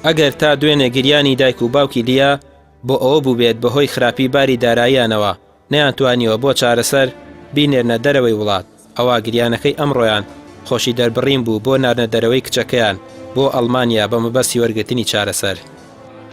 ئەگەر تا دوێنێ گریانی دایک و باوکی لیا بۆ ئەوە بووبێت بەهۆی خراپی باری داراییانەوە نەیانتوانیوە بۆ چارەسەر بینێرنە دەرەوەی وڵات، ئەوا گریانەکەی ئەمڕۆیان خۆشی دەربڕین بوو بۆ ناردنە دەرەوەی کچەکەیان بۆ ئەڵمانیا بە مەبەستی وەرگرتنی چارەسەر.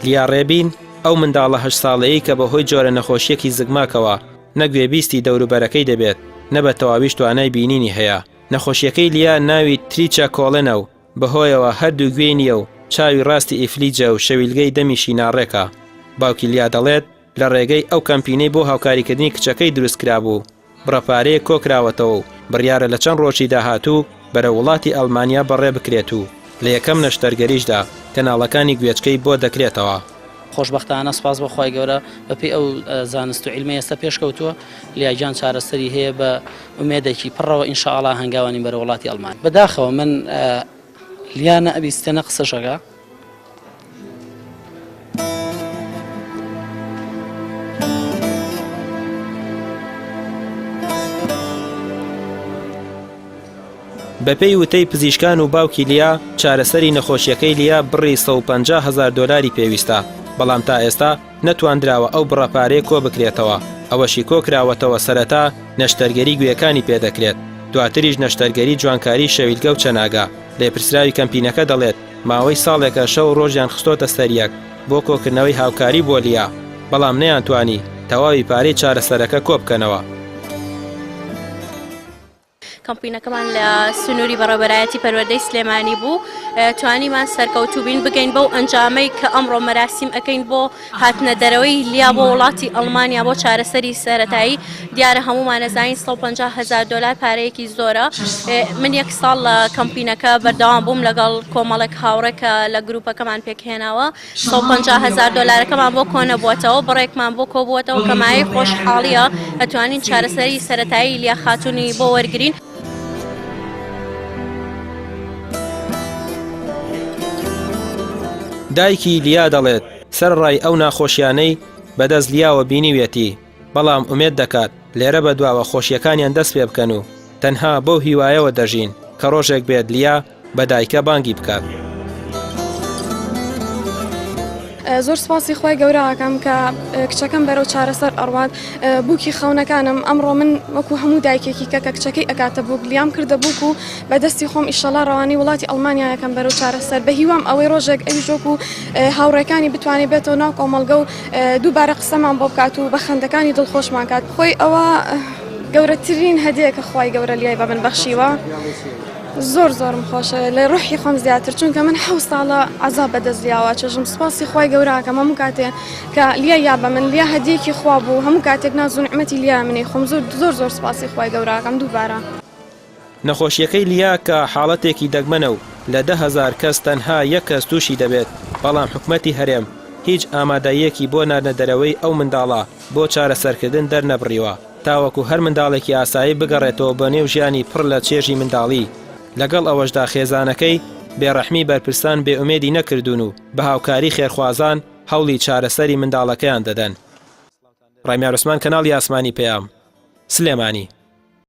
لیا ڕێبین، ئەو منداڵە هەشت ساڵەیەی کە بەهۆی جۆرە نەخۆشییەکی زگماکەوە نە گوێبیستی دەوروبەرەکەی دەبێت، نە بە تەواویش توانای بینینی هەیە. نەخۆشییەکەی لیا ناوی تریچە کۆڵێنە و بەهۆیەوە هەردوو گوێی نییە و چاوی ڕاستی ئیفلیجە و شەویلگەی دەمیشی ناڕێکە. باوکی لیا دەڵێت، لە ڕێگەی ئەو کەمپینەی بۆ هاوکاریکردنی کچەکەی دروستکرابوو، بڕە پارەیەک کۆکراوەتەوە و بڕیارە لە چەند ڕۆژی داهاتوو بەرەو وڵاتی ئەڵمانیا بەڕێ بکرێت و لە یەکەم نەشتەرگەریشدا کەناڵەکانی گوێچکەی بۆ دەکرێتەوە. خۆشبەختانە سوپاس بۆ خوای گەورە بەپێی ئەو زانست و عیلمەی ئێستا پێشکەوتووە لیا گیان چارەسەری هەیە بە ئومێدێکی پڕەوە ان شاء اللە هەنگاوانین بەرەو وڵاتی ئەڵمانیا. بەداخەوە من لیا نە ئەبیستێ نە قسەش ئەکا. بەپێی وتەی پزیشکان و باوکی لیا، چارەسەری نەخۆشییەکەی لیا بڕی 150 هەزار دۆلاری پێویستە، بەڵام تا ئێستا نەتواندراوە ئەو بڕە پارەیە کۆبکرێتەوە، ئەوەشی کۆکراوەتەوە سەرەتا نەشتەرگەری گوێکانی پێدەکرێت، دواتریش نەشتەرگەری جوانکاری شەویلگە و چەناگە. لێپرسراوی کەمپینەکە دەڵێت، ماوەی ساڵێکە شەو و ڕۆژیان خستۆتە سەر یەک بۆ کۆکردنەوەی هاوکاری بۆ لیا، بەڵام نەیانتوانی تەواوی پارەی چارەسەرەکە کۆبکەنەوە. کەمپینەکەمان لە سنووری بەڕێوەبەرایەتی پەروەردەی سلێمانی بوو، توانیمان سەرکەوتوو بین بگەین بەو ئەنجامەی کە ئەمڕۆ مەراسیم ئەکەین بۆ هاتنە دەرەوەی لیا بۆ وڵاتی ئەڵمانیا بۆ چارەسەری سەرەتایی دیارە هەموومان ئەزانین 150 هەزار دۆلار پارەیەکی زۆرە من یەک ساڵ لە کەمپینەکە بەردەوام بووم لەگەڵ کۆمەڵێک هاوڕێ کە لە گروپەکەمان پێکهێناوە 150 هەزار دۆلارەکەمان بۆ کۆنەبووەتەوە بڕێکمان بۆ کۆبووەتەوە کە مایەی خۆشحاڵیە ئەتوانین چارەسەری سەرەتایی لیا خاتوونی بۆ وەرگرین. دایکی لیا دەڵێت، سەرەڕای ئەو ناخۆشیانەی بەدەست لیاوە بینیویەتی، بەڵام ئومێد دەکات لێرە بەدواوە خۆشییەکانیان دەست پێ بکەن و تەنها بەو هیوایەوە دەژین کە ڕۆژێک بێت لیا بە دایکە بانگی بکات. زۆر سوپاسی خوای گەورە ئەکەم کە کچەکەم بەرەو چارەسەر ئەڕوات بووکی خەونەکانم ئەمڕۆ من وەکو هەموو دایکێکی کە کە کچەکەی ئەکاتە بووک لیام کردە بووک و بە دەستی خۆم ئیشەڵا ڕەوانەی وڵاتی ئەڵمانیا یەکەم بەرەو چارەسەر بە هیوام ئەوەی ڕۆژێک ئەویش وەکو هاوڕێکانی بتوانێت بێتەوە ناو کۆمەڵگە و دووبارە قسەمان بۆ بکات و بە خەندەکانی دڵخۆشمان کات خۆی ئەوە گەورەترین هەدیە کە خوای گەورە لیای بە من بەخشیوە. زۆر زۆرم خۆشەوێت لە ڕۆحی خۆم زیاتر چونکە من حەو ساڵە عەزاب بەدەست لیاوە چێژم سوپاسی خوای گەورە ئەکەم هەموو کاتێ کە لیا یا بە من لیا هەدیەکی خوا بوو هەموو کاتێک ناز و نیعمەتی لیا منی خۆم زۆر زۆر زۆر سوپاسی خوای گەورە ئەکەم دووبارە. نەخۆشییەکەی لیا کە حاڵەتێکی دەگمەنە و لە 10,000 کەس تەنها یەک کەس تووشی دەبێت، بەڵام حکومەتی هەرێم هیچ ئامادەییەکی بۆ ناردنەدەرەوەی ئەو منداڵە بۆ چارەسەرکردن دەرنەبڕیوە. تاوەکو هەر منداڵێکی ئاسایی بگەڕێتەوە بۆ نێو ژیانی پڕ لە چێژی منداڵی، لەگەڵ ئەوەشدا خێزانەکەی بێ ڕەحمی بەرپرسان بێ ئومێدی نەکردوون و بە هاوکاری خێرخوازان هەوڵی چارەسەری منداڵەکەیان دەدەن. ڕامیار عوسمان کەناڵی ئاسمانی پەیام، سلێمانی.